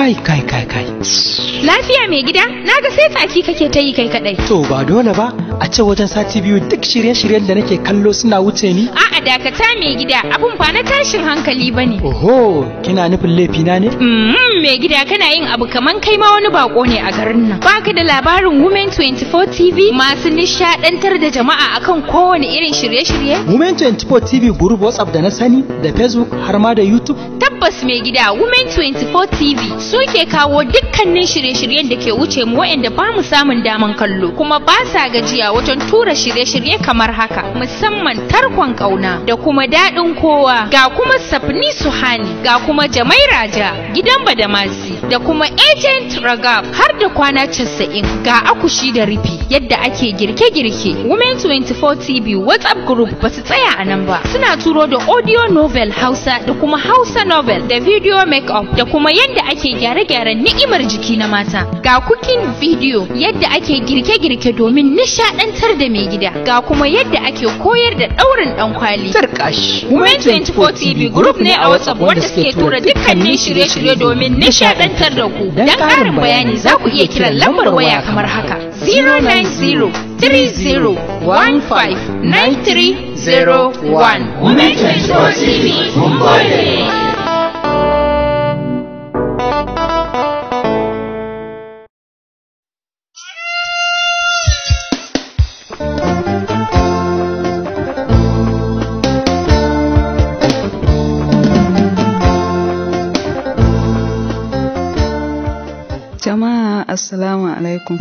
Kai kai kai kai. Lafiya mai gida, naga sai tsaki kake ta yi kai kadai. To ba dole ba, a ce wajen sati biyu duk shirye-shiryen da nake kallo suna wuce ni. A'a dakata mai gida, abun ba na tashin hankali bane. Oho, kina nufin laifina ne? Mai gida kana yin abu kaman kai ma wani bako ne a garin nan. Baka da labarin Women 24 TV masu nishadantar da jama'a akan kowane irin shirye-shirye? Women 24 TV group WhatsApp da na sani da Facebook har ma da YouTube. Tabbas mai gida, Women 24 TV suke kawo dukkanin shirye-shiryen da ke wuce mu waɗanda ba mu samun daman kallo, kuma ba sa gajiya wajen tura shirye-shirye kamar haka, musamman Tarkon Ƙauna da kuma Daɗin Kowa, ga kuma Safni Suhani, ga kuma Jamai Raja, Gidan Badamasi, da kuma Agent Ragab, har da Kwana 90, ga Akushi da Rufi, yadda ake girke-girke. Women 24 TV WhatsApp group ba su tsaya a nan ba, suna turo da audio novel Hausa da kuma Hausa novel da video make-up da kuma yadda ake gyare-gyaren ni'imar jiki na mata, ga cooking video yadda ake girke-girke domin nishadantar da mai gida, ga kuma yadda ake koyar da daurin dan kwali. Tarkash. Women 24 TV group ne a WhatsApp wanda suke tura dukkanin shirye-shirye domin nishadantar da ku. Don ƙarin bayani za ku iya kiran lambar waya kamar haka: 090 30 15 9301. Women 24 TV, mun gode. Jama'a Assalamu alaikum.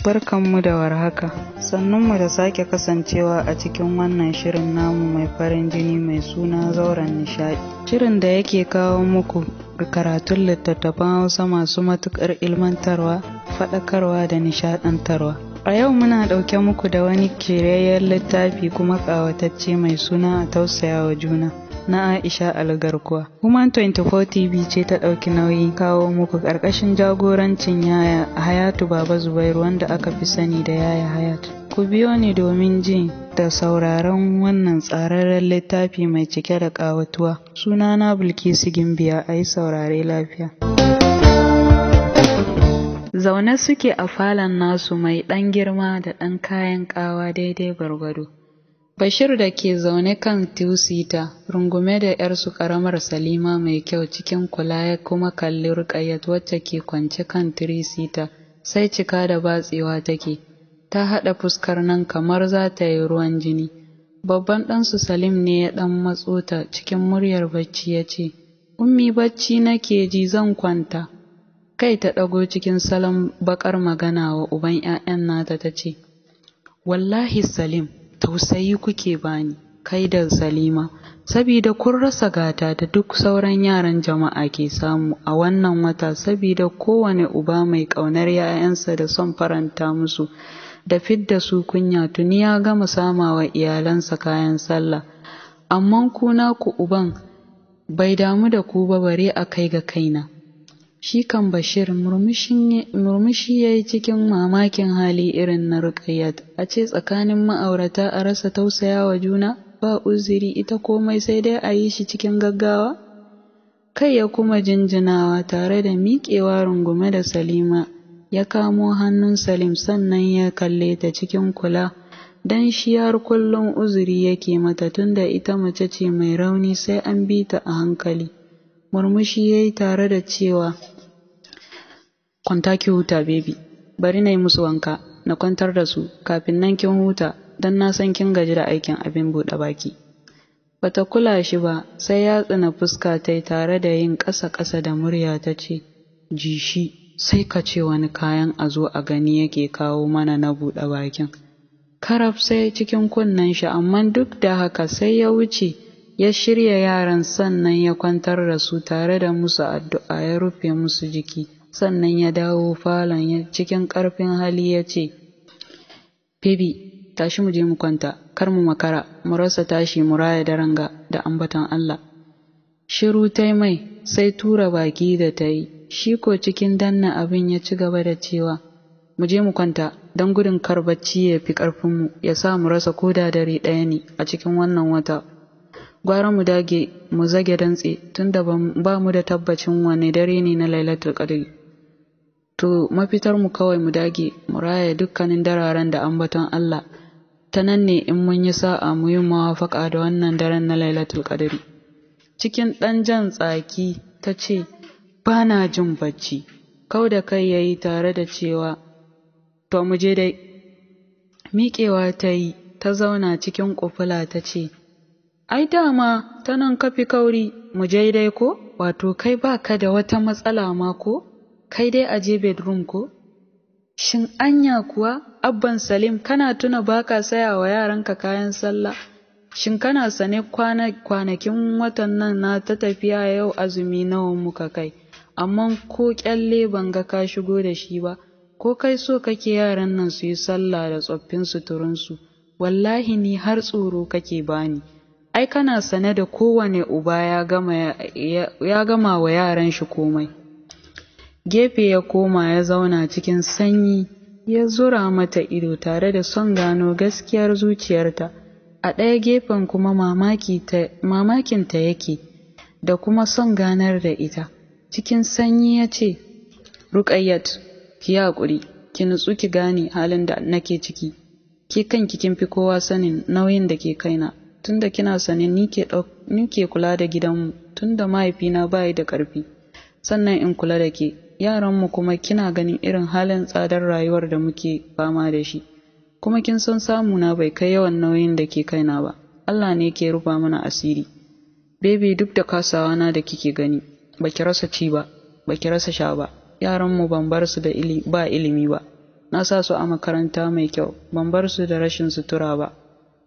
Barkanmu da warhaka. Sannunmu da sake kasancewa a cikin wannan shirin namu mai farin jini mai suna Zauren Nishaɗi. Shirin da yake kawo muku karatun littattafan Hausa masu matuƙar ilmantarwa, faɗakarwa da nishaɗantarwa. A yau muna ɗauke muku da wani kirayyen littafi kuma ƙawatacce mai suna A Tausayawa Juna na Aisha Algarkuwa. Woman 24 TV ce ta ɗauki nauyin kawo muku ƙarƙashin jagorancin Yaya Hayatu Baba Zubairu wanda aka fi sani da Yaya Hayat. Ku biyo ni domin jin da sauraron wannan tsararren littafi mai cike da ƙawatuwa. Sunana Bilkisu Gimbiya, a yi saurare lafiya. Zaune suke a falon nasu mai ɗan girma da ɗan kayan ƙawa daidai gwargwado. Bashir da ke zaune kan two-seater, rungume da ‘yarsu ƙaramar Salima mai kyau cikin kula ya kuma kalli Ruƙayyat wacce ke kwance kan three-seater, sai cika da batsewa take, ta haɗa fuskar nan kamar za ta yi ruwan jini. Babban ɗansu Salim ne ya ɗan matso ta cikin muryar bacci ya ce, Ummi bacci nake ji, zan kwanta. Kai ta ɗago cikin salon baƙar magana wa uban ‘ya'yan nata ta ce, Wallahi Salim, tausayi kuke bani, kai da Salima, sabida kun rasa gata da duk sauran yaran jama'a ke samu a wannan wata, sabida kowane uba mai ƙaunar ‘ya'yansa da son faranta musu da fidda su kunya tuni ya gama samawa iyalansa kayan sallah, amma ku naku uban bai damu da ku ba bare a kai ga kaina. Shi kan Bashir murmushi ya yi cikin mamakin hali irin na Ruƙayyat, a ce tsakanin ma'aurata a rasa tausayawa juna, ba uzuri ita komai sai dai a yi shi cikin gaggawa. Kai ya kuma jinjinawa tare da miƙewa rungume da Salima, ya kamo hannun Salim sannan ya kalle ta cikin kula, don shi har kullum uzuri yake mata tunda ita mace ce mai rauni sai an bi ta a hankali. Murmushi ya yi tare da cewa, Kwanta ki huta baby, bari na yi musu wanka, na kwantar da su, kafin nan kin huta, don na san kin gaji da aikin abin buɗe baki. Bata kula shi ba, sai ya tsina fuska ta yi tare da yin ƙasa-ƙasa da murya ta ce, Ji shi, sai ka ce wani kayan a zo a gani yake kawo mana na buɗe bakin. Karaf sai cikin kunnen shi, amma duk da haka sai ya wuce. Ya shirya yaran sannan ya kwantar da su tare da musu addu'a ya rufe musu jiki, sannan ya dawo falon cikin ƙarfin hali ya ce, Baby, tashi mu je mu kwanta, kar mu makara, mu rasa tashi mu raya daren ga da ambaton Allah. Shiru tai mai, sai tura baki da ta yi, shi ko cikin danna abin ya ci gaba da cewa, mu je mu kwanta don gudun kar bacci ya fi ƙarfinmu ya sa mu rasa ko da dare ɗaya ne a cikin wannan wata. Gwara mu dage mu zage dantse tunda ba mu da tabbacin wane dare ne na Lailatul Qadri. To mafitar mu kawai mu dage mu raya dukkanin dararen da ambaton Allah. Ta nan ne in mun yi sa'a mu yi muwafaƙa da wannan daren na Lailatul Qadri. Cikin ɗan jan tsaki ta ce, ba na jin bacci. Kau da kai ya yi tare da cewa, to mu je dai. Miƙewa ta yi, ta zauna cikin ƙufula ta ce, ai dama ta nan ka fi kauri, mu je dai ko? Wato kai ba ka da wata matsala ma ko? Kai dai a je bedroom ko? Shin anya kuwa, Abban Salim, kana tuna ba ka saya wa yaranka kayan sallah? Shin kana sane kwanakin watan nan na ta tafiya, yau azumi nawa muka kai? Amma ko kyalle ban ga ka shigo da shi ba. Ko kai so kake yaran nan su yi sallah da tsoffin suturunsu? Wallahi ni har tsoro kake bani. Ai kana sane da kowane uba ya gama wa yaran shi komai. Gefe ya koma ya zauna cikin sanyi, ya zura mata ido tare da son gano gaskiyar zuciyarta. A ɗaya gefen kuma mamakinta yake da kuma son ganar da ita. Cikin sanyi ya ce, Ruƙayyat, ki yi haƙuri, ki nutsu ki gane halin da nake ciki. Ke kanki kin fi kowa sanin nauyin da ke kaina, tunda kina sane ni ke kula da gidanmu tunda mahaifina bayi da ƙarfi, sannan in kula da ke, yaranmu kuma kina ganin irin halin tsadar rayuwar da muke fama da shi. Kuma kin san samuna bai kai yawan nauyin da ke kaina ba. Allah ne ke rufa mana asiri. Baby, duk da kasawa na da kike gani, baki rasa ci ba, baki rasa sha ba. Yaranmu ban bar su da ba ilimi ba. Na sa su a makaranta mai kyau, ban bar su da rashin sutura ba.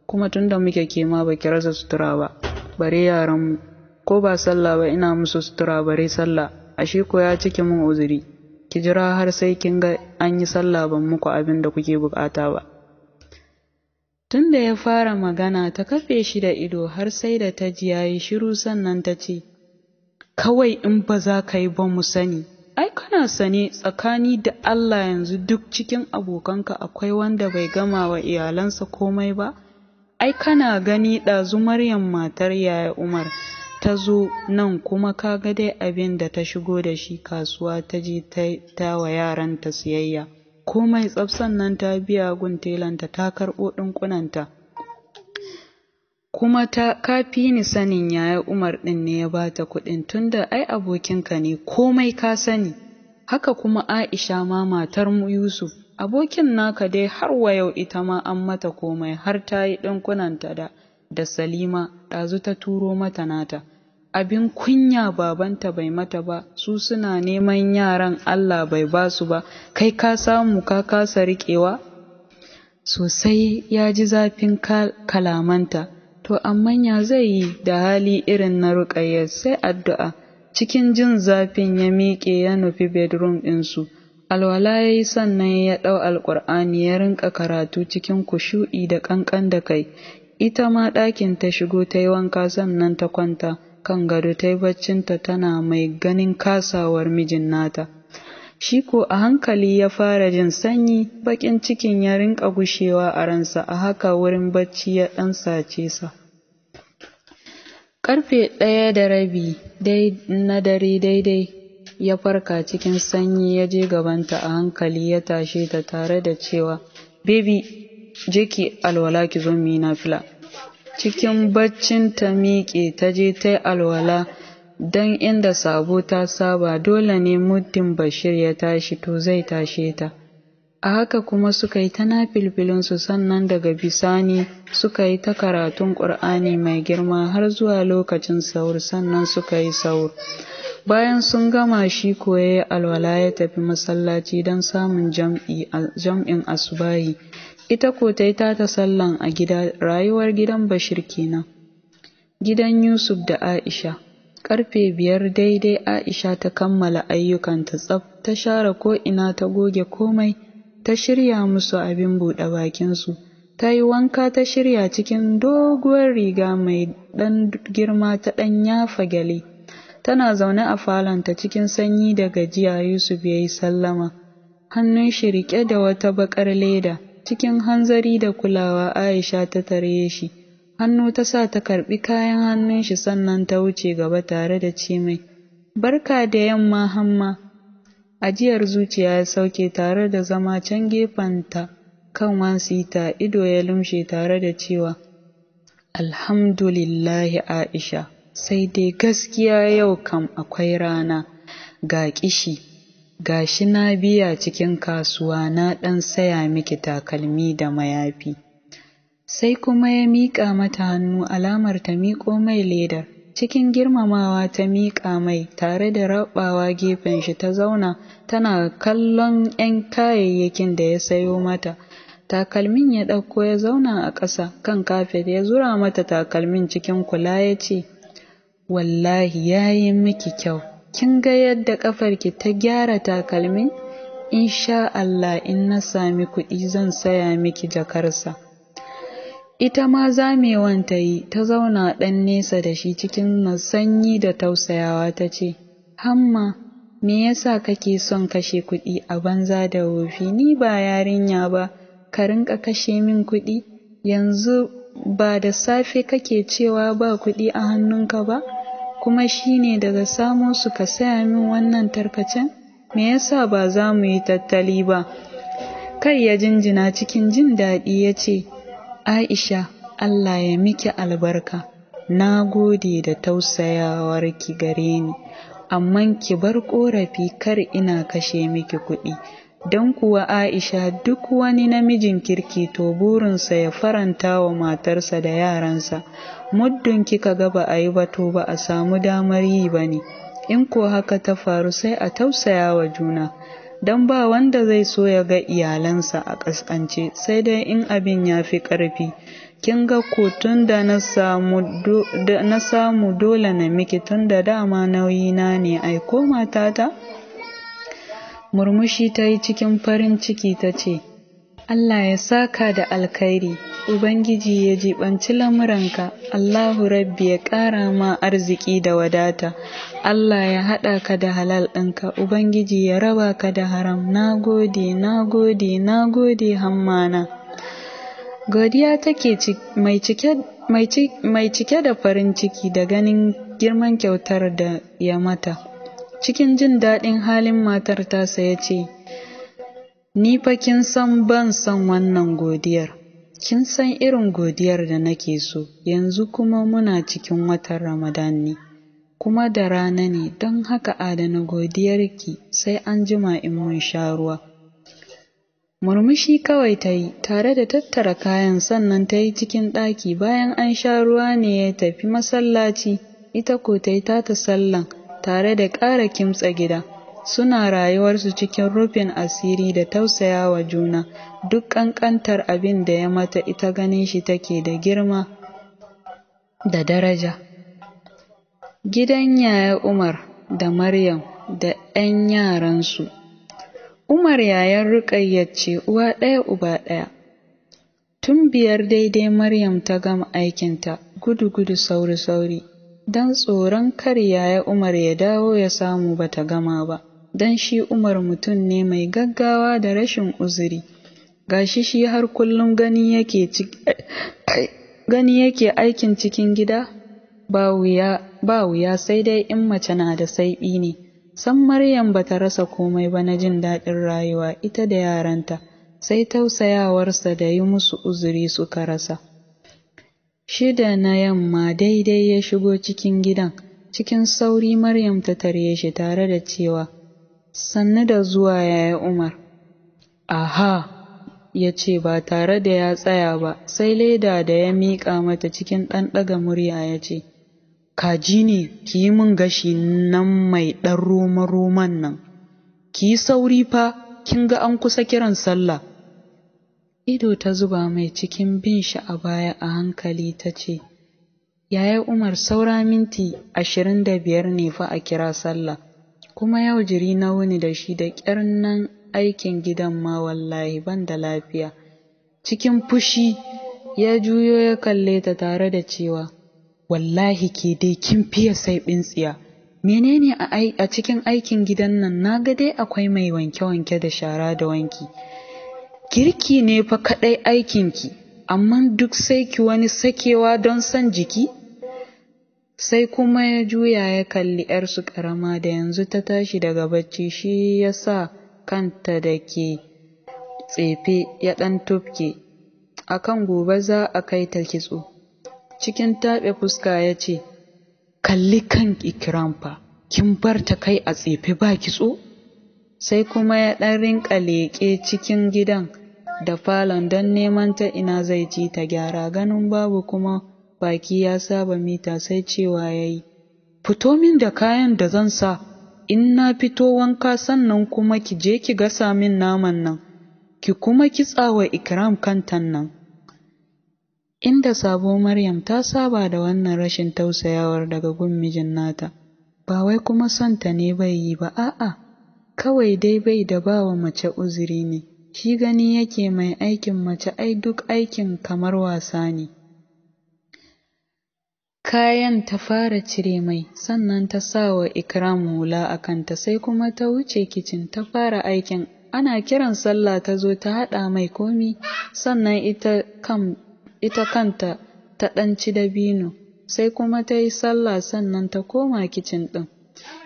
Kuma tunda muke ke ma baki rasa sutura ba, bare yaranmu. Ko ba sallah ba ina musu sutura bare sallah. Ashe ko ya cike min uzuri. Ki jira har sai kin ga an yi sallah ban muku abin da kuke bukata ba. Tunda ya fara magana ta kafe shi da ido har sai da ta ji yayi shiru, sannan ta ce, kawai in ba za ka yi ba mu sani. Ai kana sane tsakani da Allah yanzu duk cikin abokanka akwai wanda bai gama wa iyalansa komai ba? Ai kana gani ɗazu Maryam matar Yaya Umar ta zo nan, kuma ka ga dai abin da ta shigo da shi kasuwa ta je ta wa yaranta siyayya. Komai tsaf, sannan ta biya gun telanta ta karɓo ɗinkunanta. Kuma ta kafi ni sanin Yaya Umar ɗin ne ya bata kuɗin, tunda ai abokinka ne, komai ka sani. Haka kuma Aisha ma matar Yusuf, abokin naka dai, har wa yau ita ma an mata komai har ta yi ɗinkunanta da Salima ɗazu ta turo mata nata. Abin kunya babanta bai mata ba, su suna neman yaran Allah bai ba su ba, kai ka samu ka kasa riƙewa. Sosai ya ji zafin kalamanta, to amma ya zai yi da hali irin na Ruƙayya, sai addu'a. Cikin jin zafin ya miƙe ya nufi bedroom ɗinsu. Alwala ya yi, sannan ya ɗau Alƙur'ani ya rinƙa karatu cikin kushu'i da ƙanƙan da kai. Ita ma ɗakin ta shigo ta yi wanka, sannan ta kwanta kan gado ta yi baccinta tana mai ganin kasawar mijin nata. Shi ko a hankali ya fara jin sanyi, baƙin cikin ya rinƙa gushewa a ransa, a haka wurin bacci ya ɗan sace sa. 1:30 dai na dare daidai ya farka cikin sanyi, ya je gabanta a hankali ya tashe ta tare da cewa, baby, je ki alwala ki zo mu yi nafila. Cikin baccin ta miƙe ta je ta yi alwala, don inda sabo ta saba dole ne muddin Bashir ya tashi to zai tashe ta. A haka kuma suka yi ta nafilfilinsu, sannan daga bisani suka yi ta karatun Ƙur'ani mai girma har zuwa lokacin sahur, sannan suka yi sahur. Bayan sun gama shi ko ya yi alwala ya tafi masallaci don samun jam'in asubahi. Ita ko ta yi tata sallan a gida. Rayuwar gidan Bashir kenan. Gidan Yusuf da Aisha. 5:00 daidai Aisha ta kammala ayyukanta tsaf, ta share ko'ina, ta goge komai, ta shirya musu abin buɗe bakinsu. Ta yi wanka ta shirya cikin doguwar riga mai ɗan girma ta ɗan yafa gyale. Tana zaune a falonta cikin sanyi da gajiya Yusuf ya yi sallama. Hannun shi riƙe da wata baƙar leda. Cikin hanzari da kulawa Aisha ta tare shi. Hannu ta sa ta karɓi kayan hannun shi sannan ta wuce gaba tare da ce mai, "Barka da yamma Hamma." Ajiyar zuciya ya sauke tare da zama can gefenta kan one-seater, ido ya lumshe tare da cewa, "Alhamdulillahi Aisha, sai dai gaskiya yau kam akwai rana, ga ƙishi, ga shi na biya cikin kasuwa na ɗan saya miki takalmi da mayafi." Sai kuma ya miƙa mata hannu alamar ta miƙo mai ledar. Cikin girmamawa ta miƙa mai tare da raɓawa gefen shi ta zauna tana kallon 'yan kayayyakin da ya sayo mata. Takalmin ya ɗauko ya zauna a ƙasa kan kafet ya zura mata takalmin cikin kula ya ce, "Wallahi ya yi miki kyau, kin ga yadda ƙafarki ta gyara takalmin? Insha Allah in na sami kuɗi zan saya miki jakarsa." Ita ma zamewan ta yi, ta zauna ɗan nesa da shi cikin sanyi da tausayawa ta ce, "Hamma, me yasa kake son kashe kuɗi a banza da wofi? Ni ba yarinya ba, ka rinƙa kashe min kuɗi? Yanzu ba da safe kake cewa ba kuɗi a hannunka ba, kuma shine daga samo su ka saya min wannan tarkacen? Me yasa ba za mu yi tattali ba?" Kai ya jinjina cikin jin daɗi ya ce, "Aisha, Allah ya miki albarka, na gode da tausayawarki gare ni, amma ki bar ƙorafi kar ina kashe miki kuɗi. Don kuwa Aisha, duk wani namijin kirki to burinsa ya faranta wa matarsa da yaransa, muddin kika ga ba a yi ba to ba a samu damar yi ba ne, in ko haka ta faru sai a tausaya wa juna. Don ba wanda zai so ya ga iyalansa a ƙasƙance, sai dai in abin ya fi ƙarfi. Kin ga ko tun da na samu dole na miki, tun da dama nauyina ne ai ko matata?" Murmushi ta yi cikin farin ciki ta ce, "Allah ya saka da alkhairi, Ubangiji ya jiɓanci lamuranka, Allahu Rabbi ya ƙara ma arziki da wadata, Allah ya haɗa ka da halal ɗinka, Ubangiji ya raba ka da haram, na gode, na gode, na gode Hammana." Godiya take mai cike da farin ciki da ganin girman kyautar da ya mata. Cikin jin daɗin halin matar tasa ya ce, "Ni fa kin san ban son wannan godiyar, kin san irin godiyar da nake so, yanzu kuma muna cikin watan Ramadan ne, kuma da rana ne, don haka adana godiyarki sai an jima in mun sha ruwa." Murmushi kawai ta yi, tare da tattara kayan sannan ta yi cikin ɗaki. Bayan an sha ruwa ne ya tafi masallaci, ita ko ta yi tata sallan tare da ƙara kimtsa gida. Suna rayuwarsu cikin rufin asiri da tausayawa juna, duk ƙanƙantar abin da ya mata ita ganin shi take da girma da daraja. Gidan Yaya Umar da Maryam da 'yan yaransu. Umar yayan Ruƙayya ce, uwa ɗaya uba ɗaya. Tun 5 daidai Maryam ta gama aikinta, gudu-gudu sauri-sauri, don tsoron kar Yaya Umar ya dawo ya samu bata gama ba, don shi Umar mutum ne mai gaggawa da rashin uzuri. Gashi shi har kullum gani yake aikin cikin gida ba wuya sai dai in mace na da saiɓi ne. Sam Maryam bata rasa komai ba na jin daɗin rayuwa ita da yaranta, sai tausayawarsa da yi musu uzuri suka rasa. 6 na yamma daidai ya shigo cikin gidan, cikin sauri Maryam ta tare shi tare da cewa, "Sannu da zuwa Yaya Umar." "Aha," ya ce ba tare da ya tsaya ba, sai leda da ya miƙa mata cikin ɗan ɗaga murya ya ce, "Kaji ne, ki yi min gashi nan mai ɗan roma-roman nan, ki yi sauri fa, kin ga an kusa kiran sallah." Ido ta zuba mai cikin bin shi a baya a hankali ta ce, "Yaya Umar, saura minti 25 ne fa a kira sallah, kuma yau jiri na wuni da shi da ƙyar nan aikin gidan ma wallahi ban da lafiya." Cikin fushi ya juyo ya kalle ta tare da cewa, "Wallahi ke dai kin fiye saiɓin tsiya. Menene a cikin aikin gidan nan? Na ga dai akwai mai wanke-wanke da shara da wanki. Girki ne fa kaɗai aikinki. amma duk sai ki wani sakewa don son jiki? Sai kuma ya juya ya kalli ‘yarsu ƙarama da yanzu ta tashi daga bacci, shi ya sa kanta da ke tsefe ya ɗan tufke, a kan gobe za a kai ta kitso. Cikin taɓe fuska ya ce, kalli kan Ikram fa, kin bar ta kai a tsefe ba kitso? Sai kuma ya ɗan rinƙa leƙe cikin gidan da falon don neman ta ina zai ci ta gyara, ganin babu kuma baki ya saba mita, sai cewa ya yi, fito min da kayan da zan sa in na fito wanka, sannan kuma ki je ki gasa min naman nan, ki kuma kitsa wa Ikram kantan nan. Inda sabo Maryam ta saba da wannan rashin tausayawar daga gun mijin nata, ba wai kuma son ta ne bai yi ba, a'a, kawai dai bai da bawa mace uzuri ne, shi gani yake mai aikin mace ai duk aikin kamar wasa ne. Kayan ta fara cire mai, sannan ta sa wa Ikram hula a kanta, sai kuma ta wuce kicin ta fara aikin. Ana kiran sallah ta zo ta haɗa mai komi, sannan ita kanta ta ɗan ci dabino, sai kuma ta yi sallah sannan ta koma kicin ɗin.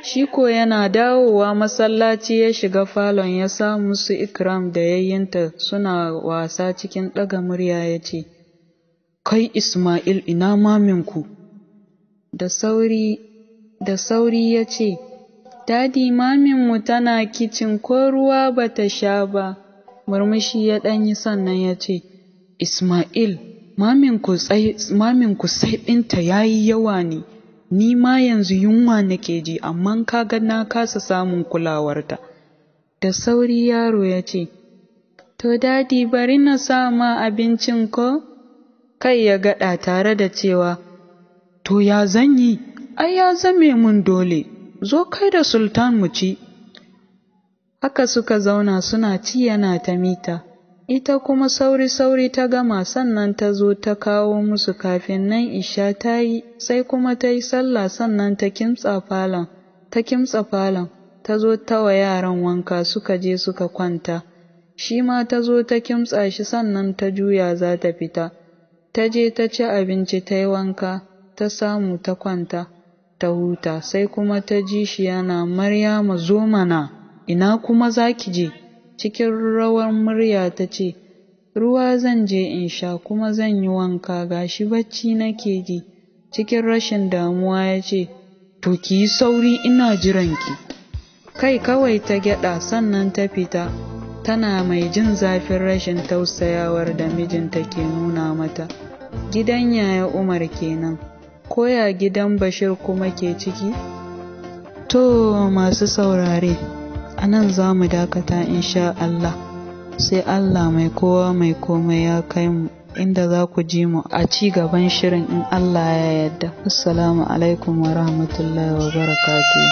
Shi ko yana dawowa masallaci ya shiga falon ya samu su Ikram da yayyinta suna wasa cikin ɗaga murya ya ce, kai Ismail, ina maminku? Da sauri ya ce, Dadi, maminmu tana kicin, ko ruwa ba ta sha ba. Murmushi ya ɗan yi sannan ya ce, Ismail, maminku sai ɗinta ya yi yawa ne, ni ma yanzu yunwa nake ji, amma kaga na kasa samun kulawarta. Da sauri yaro ya ce, to Dadi, bari na sa ma abincin ko? Kai ya gaɗa tare da cewa, to ya zan yi, ai ya zame mun dole, zo kai da Sultan mu ci. Haka suka zauna suna ci yana ta mita, ita kuma sauri-sauri ta gama sannan ta zo ta kawo musu kafin nan isha ta yi, sai kuma ta yi sallah sannan ta kimtsa falon, ta zo ta wa yaran wanka suka je suka kwanta, shi ma ta zo ta kimtsa shi sannan ta juya za ta fita, ta je ta ci abinci ta yi wanka, ta samu ta kwanta ta huta, sai kuma ta ji shi yana, Maryamu zo mana, ina kuma za ki je? Cikin rawar murya ta ce, ruwa zan je in sha kuma zan yi wanka, gashi bacci nake ji. Cikin rashin damuwa ya ce, to ki yi sauri ina jiranki. Kai kawai ta gyaɗa sannan ta fita, tana mai jin zafin rashin tausayawar da mijinta ke nuna mata. Gidan yaya Umar kenan, koya gidan Bashir kuma ke ciki? To masu saurare, a nan za mu dakata insha Allah, sai Allah mai kowa mai komai ya kai mu inda za ku ji mu a ci gaban shirin in Allah ya yarda. Assalamu alaikum wa rahmatullahi wa barakatuh.